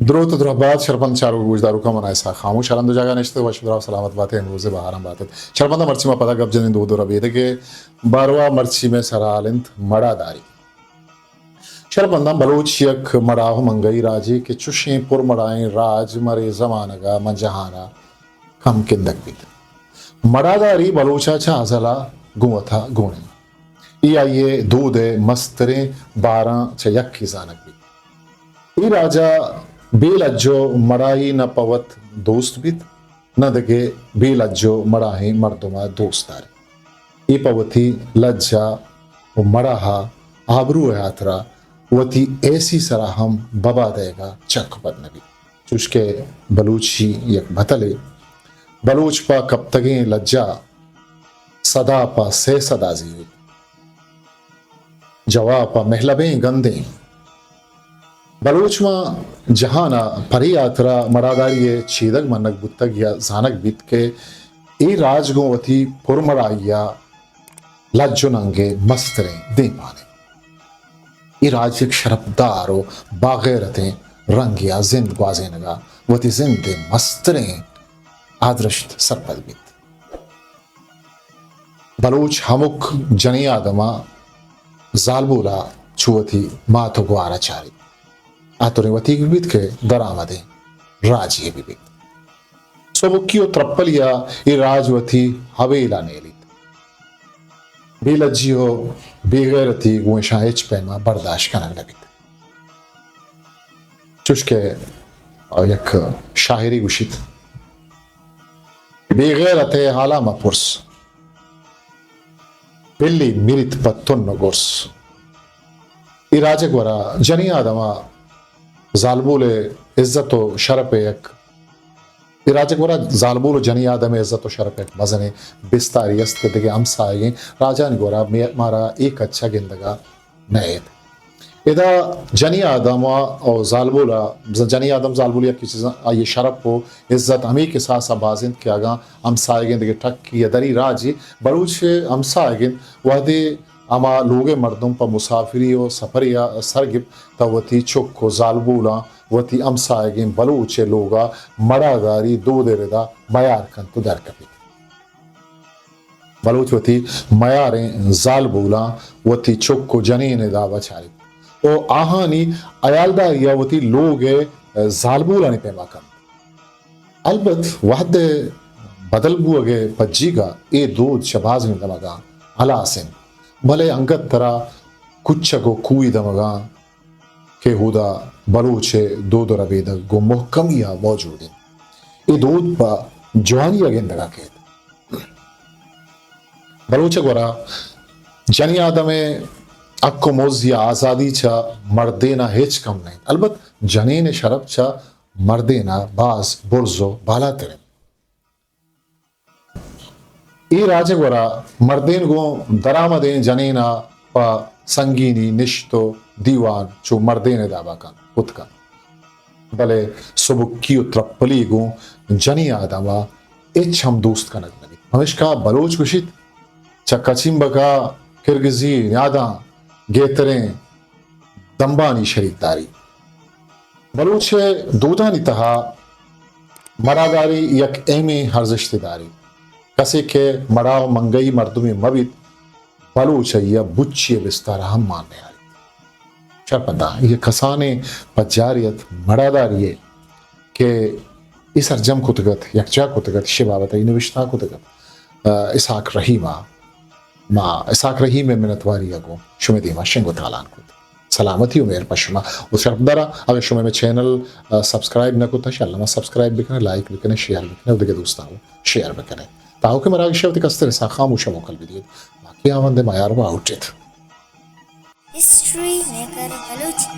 دروت و درہبات شرپند چاروک گوشداروکاں، من اسحاق خاموش ہر ہند و جاگہ نشتگ وش و دراہ سلامت باتیں، امروزے بہاراں باتت۔ شرپنداں مرچی ما پدا گپ جنیں دود و ربیدگے باروا۔ مرچی مئے سرا ہال انت مڑاداری۔ شرپنداں بلوچ یک مڑاہ و منگئی راجے کہ چشیں پرمڑاہیں راج مرے زمانگا ماں جہانا کم گندگ بیت۔ مڑاداری بلوچا چہ ازلا گوں وتا گون انت۔ اے آئی ء دود ء مستریں باراں چہ یکے زانگ بیت۔ اے راجا بے لج و مڑاہی نہ پہ وت دوست بیت، نہ دگہ بے لج و مڑاہیں مردما دوست داریت۔ اے پہ وتی لجا و مڑاہا آبرو ء ہاترا وتی ایسی سرا ہم ببا دئیگا چک و پد نہ بیت۔ چوشکہ بلوچی یک بتلے، بلوچ پہ کپتگیں لجا سدا پہ سئے سدا زیریت۔ جواب پہ مہلبیں گندیں۔ بلوچ ماں جہان ء پرے ہاترا مڑاداری ء چیدگ منگ بوتگ یا زانگ بیت کہ اے راج گوں وتی پرمڑائی ء لج و ننگ ء مستریں دیمپان انت۔ اے راج یک شرپدار و باغیرتیں رنگے ء زند گوازینگ ء وتی زند ء مستریں آدرشت سرپد بیت۔ بلوچ ہمک جنیں آدم ء زالبول ء چو وتی مات و گوار ء چاریت۔ آ تریں وتیگ بہ بیت کہ درآمدیں راجے بہ بیت۔ سبکی و ترپلی ء اے راج وتی حویل ء نیلیت۔ بے لجی و بے غیرتی گوں اشاں ہچ پیم ء برداشت کنگ نہ بیت۔ چوشکہ یک شاعرے گوشیت، بے غیرت ء حالا مہ پرس، پلی مریت پہ تن و گرس۔ اے راج ء گورا جنیں آدم ء زالبول ء عزت و شرپ ء یک، اے راج ء گورا زالبول و جنیں آدم ء عزت و شرپ ء یک مزنیں بستاری است کہ دگہ ہمساہگیں راجانی گورا مے-، مارا اے کچ ء گندگ ء نئیت۔ ادا جنی آدم و زالبول ء، جنی آدم زالبول یکی چیز آئی شرپ و عزت ہمے کساس ء باز انت کہ اگاں ہمساہگیں دگہ ٹکی یا دری راجے بلوچ ہمساہگ انت، وہدے ہما لوگ ء مردم پہ مسافری و سپرے ء سر گپت تہ وتی چک و زالبولاں وتی ہمساہگیں بلوچ ء لوگ ء مڑاداری دود ء ردا میار کنت و در کپیت۔ بلوچ وتی میاریں زالبولاں وتی چک و جنین ء دابا چاریت و آہانی عیالداری ء وتی لوگ ء زالبولانی پیما کنت۔ البت وہد ء بدل بوگ ء پجیگ ء اے دود چہ بازیں دمگاں ہلاس انت، بلے انگت ترا کچگ و کوہی دمگاں کہ اودا بلوچ ء دود و ربیدگ گوں مہکمی ء موجود انت۔ اے دود پہ جوانی ء گندگ ء کیت۔ بلوچ ء گورا جنی آدم ء حق و مز یا آزادی چہ مردین ء ہچ کم نہ انت۔ البت جنین ء شرپ چہ مردین ء باز برز و بالاتر انت۔ اے راج ء گورا مردین گوں درآمدیں جنین ء پہ سنگینی نشت و دیوان چو مردین ء دابا کنت، کت کنت۔ بلے سبکی و ترپلی گوں جنی آدم ء ہچ ہم دوست کنگ نہ بیت۔ پمیشکا بلوچ گوشیت، چہ کچیمبک ء کرگزی نیاداں گہتریں دمبانی شریکداری۔ بلوچ ء دودانی تہا مڑاداری یک اہمیں ارزشتے داریت۔ کسے کہ مڑاہ و منگئی مردمے مہ بیت، بلوچ آئی ء بچی ء بستار ء ہم مان نیاریت۔ شرپداں اے کسانیں پجارے ات مڑاداری ء کہ اے سرجم کتگ ات، یکجا کتگ ات، ایشی بابت ء اے نوشتہ کتگ ات، ء، اسحاق رحیم ء۔ ما اسحاق رحیم ء منتواری ء گوں شمے دیما شنگ و تالان کت۔ سلامتی و مہر پہ شما۔ و شرپداراں، اگر شما مئے چینل، ء، سبسکرائب نہ کتا، شالا ما سبسکرائب بکنے، لائک بکنے، شیئر بکنے و دگہ دوستاں شیئر بکنے۔ تاہو کہ مراگش ء وتی کستر اسحاق خاموش ء موکل بدیت۔ باقی آوند ء میار و آؤٹ ایت۔ History maker Balochi.